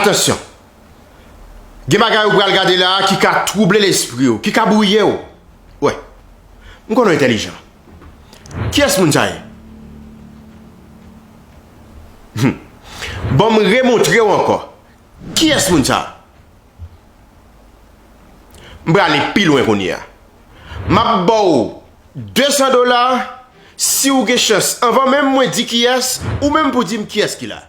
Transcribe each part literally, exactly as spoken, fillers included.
Atansyon. Gen bagay ou pral gade la a ki ka twouble lespri w, ki ka bwouye w. Wè. M konnen w entèlijan. Kiyès moun sa ye? Hum. Bon, m remontre w ankò. Kiyès moun sa? M prale pi lwen kounye a. M ap ba w de san dola, si w gen chans, anvan menm mwen di kiyès, ou menm pou di m kiyès ki la.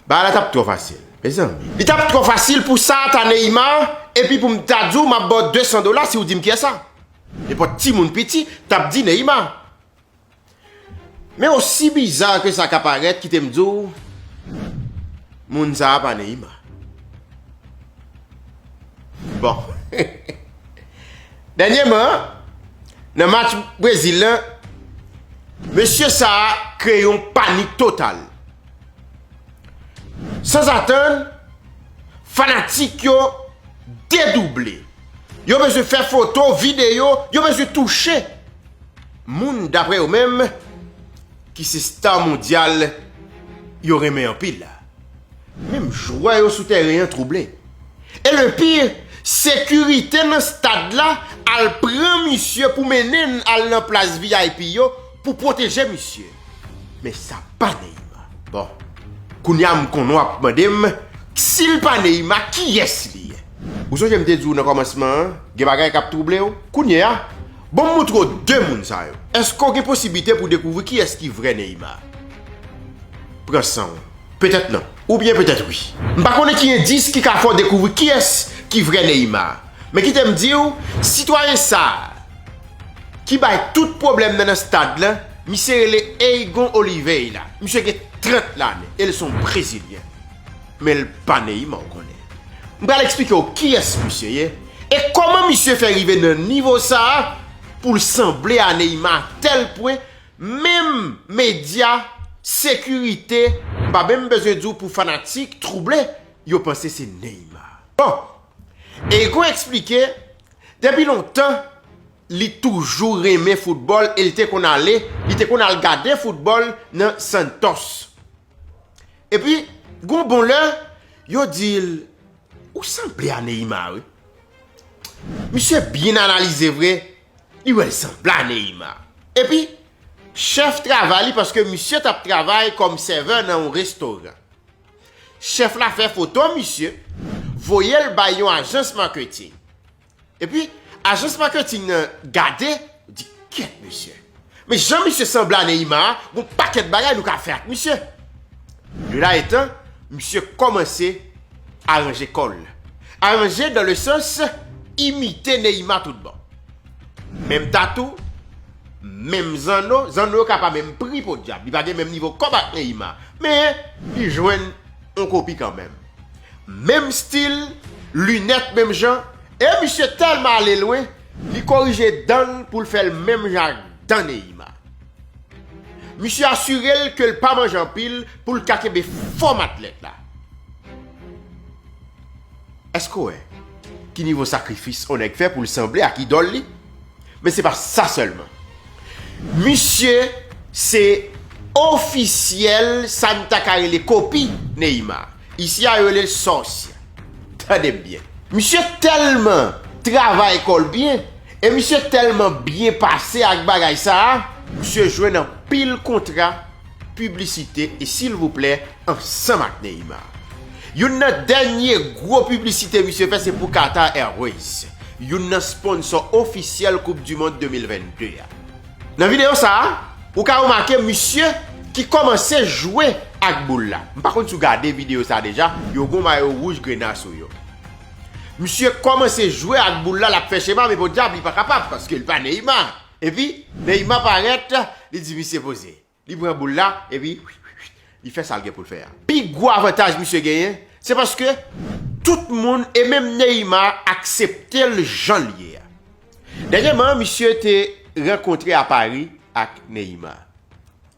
Bagay la t ap twò fasil, mezanmi. Li t ap twò fasil pou sa ta Neymar, epi pou m ta di w m ap ba w de san dola si w di m kiyès sa. Nenpòt timoun piti t ap di Neymar. Men osi biza ke sa ka parèt, kite m di w, moun sa a pa Neymar. Bon. Dènyèman, nan match Brezil la, mesye sa a kreye yon panik total. Sanzatann, fanatik yo dedouble. Yo bezwen fè foto, videyo, yo bezwen touche moun, daprè yo menm, ki se sta mondyal yo renmen anpil la. Menm jwè yo sou tèren an twouble. E le pire, sekirite nan stad la al pran misye pou mennen l al nan plas V I P yo pou pwoteje misye. Men sa pa Neymar. Bon, kounye a m konnen w ap mande m, si l pa Neymar, kiyès li ye? Ou sonje m te di w nan kòmansman an, gen bagay k ap twouble w? Kounye a, bon, m moutre w de moun sa yo. Èske w gen posiblite pou dekouvri kiyès ki vrè Neymar? Pran san w. Petèt non. Oubyen petèt wi. M pa konnen ki endis ki ka fè w dekouvri kiyès ki vrè Neymar. Men kite m di w, sitwayen sa a, ki bay tout pwoblèm nan, nan stad la, misye rele Eygon Oliveira. Misye gen trant lane e l se yon Brezilyen. Men l pa Neymar, w konnen. M pral eksplike w kiyès misye ye e kòman misye fè rive nan nivo sa a pou l sanble a Neymar a tèl pwen menm medya, sekirite, m pa menm bezwen di w pou fanatik, twouble, yo panse se Neymar. Bon, Eygon eksplike, depi lontan, li toujou renmen foutbòl e li te konn ale, li te konn al gade foutbòl nan Santos. Epi, gon bon lè, yo di l, ou sanble a Neymar, wi. Misye byen analize vre, li wè l sanble a Neymar. Epi, chèf travay li, paske misye t ap travay kòm sèvè nan yon restoran. Chèf la fè foto misye, voye l bay yon ajans maketing. Epi, ajans maketing nan gade, di, kèt mesye. Men jan misye sanble a Neymar, gon pakèt bagay nou ka fè ak misye. De la etan, misye kòmanse aranje kò l. Aranje dans le sens imite Neymar tout bon. Menm tatou, menm zanno, zanno yo ka pa menm pri podyab, li pa gen menm nivo kòb ak Neymar, men li jwenn yon kopi kanmenm. Menm stil, linèt menm jan, e misye tèlman ale lwen, li korije dan l pou l fè l menm jan ak dan Neymar. Misye asire l ke l pa manje anpil pou l ka kenbe fòm atlèt la. Èske w wè ki nivo sakrifis on nèg fè pou l sanble ak idòl li? Men se pa sa sèlman. Misye se ofisyèl sa n ta ka rele kopi Neymar. Isi a yo rele l sòsye. Tande m byen. Misye tèlman travay kò l byen, e misye tèlman byen pase ak bagay sa a, misye jwenn anpil kontra piblisite e silvouplè ansanm ak Neymar. Youn nan dènye gwo piblisite misye fè se pou Qatar Airways, youn nan sponsò ofisyèl Koup di Mond de mil vennde a. Nan videyo sa a, ou ka remake misye ki kòmanse jwe ak boul la. M pa konn si w gade videyo sa a deja, yo gon mayo wouj grena sou yo. Misye kòmanse jwe ak boul la, l ap fè chema, men podyab, li pa kapab, paske l pa Neymar. Epi, Neymar parèt, li di misye poze. Li pran boul la, epi li fè sa l gen pou l fè a. Pi gwo avantaj misye genyen, se paske tout moun, e menm Neymar, aksepte l jan l ye a. Dènyèman, misye te rankontre a Paris ak Neymar.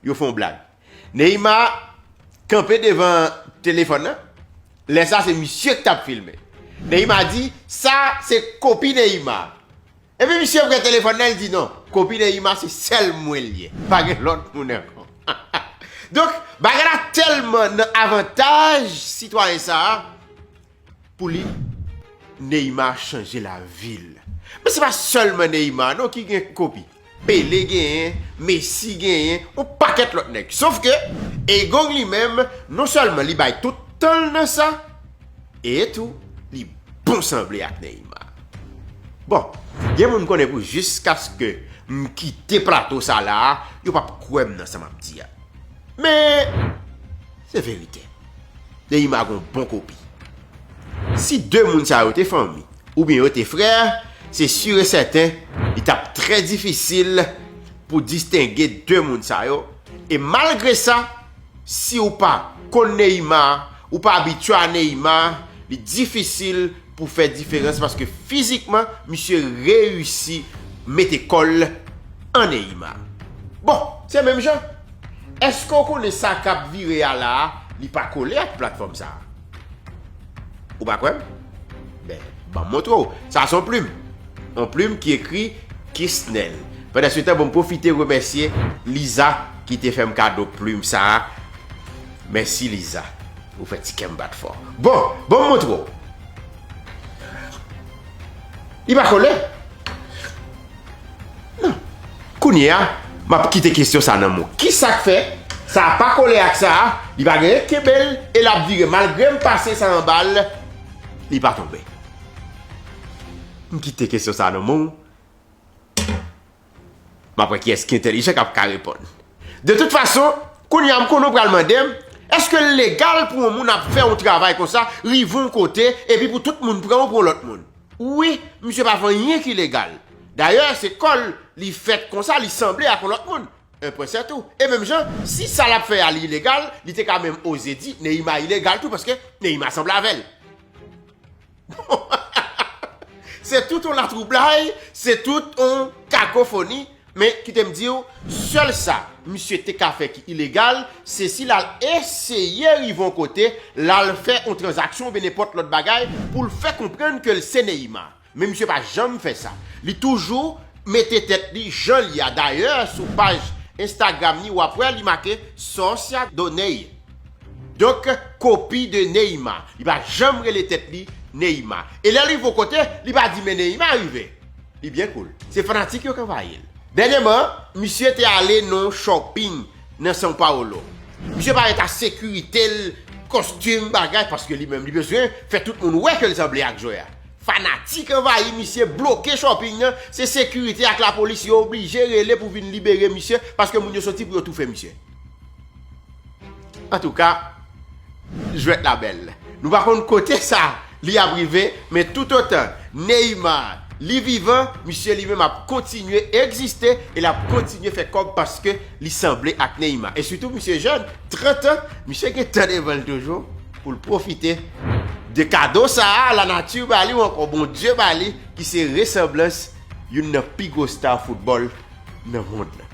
Yo fè yon blag. Neymar kanpe devan telefòn nan. Lè sa, se misye ki t ap filme. Neymar di, sa se kopi Neymar. Epi misye pran telefòn nan, li di, non, kopi Neymar se sèl mwen l ye. Pa gen lòt moun ankò. Donk, bagay la tèlman nan avantaj sitwayen sa a, pou li, Neymar chanje lavi l. Men se pa sèlman Neymar non ki gen kopi. Pele genyen, Messi genyen, yon pakèt lòt nèg. Sof ke Egong li menm, non sèlman li bay tout tan l nan sa, e tou, li bon sanble ak Neymar. Bon, gen moun konnen pou jiskaske m kite plato sa la a, yo p ap kwè m nan sa m ap di a. Men, se verite. Neymar gon bon kopi. Si de moun sa yo te fanmi, oubyen yo te frè, se si e sèten, li t ap trè difisil pou distenge de moun sa yo. E malgre sa, si w pa konn Neymar, ou pa abitye a Neymar, li difisil pou fè diferans paske fizikman, misye reyisi mete kò l an Neymar. Bon, se menm jan. Èske w konnen sa k ap vire a la a, li pa kole ak platfòm sa a? Ou pa kwè m? Ben, ban m montre w. Sa se yon plim. Yon plim ki ekri Kisnel. Pandan se tan, bon, m pwofite remèsye Liza ki te fè m kado plim sa a. Mèsi, Liza. Ou fè ti kè m bat fò. Bon, bon, m montre w. Li pa kole. Non. Kounye a, m ap kite kesyon sa nan men w. Kisa k fè sa a pa kole ak sa a, li pa genyen kenbe l, e l ap vire. Malgre m pase sa anba l, li pa tonbe. M kite kesyon sa nan men w. M ap wè kiyès ki entèlijan k ap ka reponn. De tout fason, kounye a m konnen w pral mande m, èske l legal pou yon moun ap fè yon travay konsa, rive yon kote, epi pou tout moun pran w pou yon lòt moun? Wi, misye pa fè anyen ki legal. Dayè, se kò l, li fèt konsa, li sanble ak yon lòt moun. Un point, c'est tout. E menm jan, si sa l ap fè a li ilegal, li te ka menm oze di Neymar ilegal tou, paske Neymar sanble avè l. Se tout yon latwoublay, se tout yon kakofoni, men kite m di w, sèl sa misye te ka fè ki ilegal, se si l al eseye rive yon kote, l al fè yon tranzaksyon oubyen nenpòt lòt bagay pou l fè konprann ke l se Neymar. Men misye pa janm fè sa. Li toujou mete tèt li jan l ye a. Dayè, sou paj Instagram li, w ap wè li make Sòsya Doney. Donk, kopi de Neymar. Li pa janm rele tèt li Neymar. E lè l rive yon kote, li pa di, "Men Neymar rive." Li byen cool. Se fanatik yo k anvayi l. Dènyèman, misye te ale nan yon shopping nan São Paulo. Misye parèt a sekirite l, kostim, bagay, paske li menm li bezwen fè tout moun wè ke l sanble ak jwè a. Fanatik anvayi misye, bloke shopping nan, se sekirite ak lapolis, yo oblije rele pou vin libere misye, paske moun yo soti pou yo toufe misye. Antouka, jwèt la bèl. Nou pa konn kote sa li ap rive, men toutotan Neymar li vivan, misye li menm ap kontinye egziste e l ap kontinye fè kòb paske li sanble ak Neymar. E sitou, misye jèn, trant an, misye gen tan devan l toujou pou l pwofite de kado sa a lanati ba li ou ankò Bondye ba li, ki se resanblans youn nan pi gwo star foutbòl nan mond lan.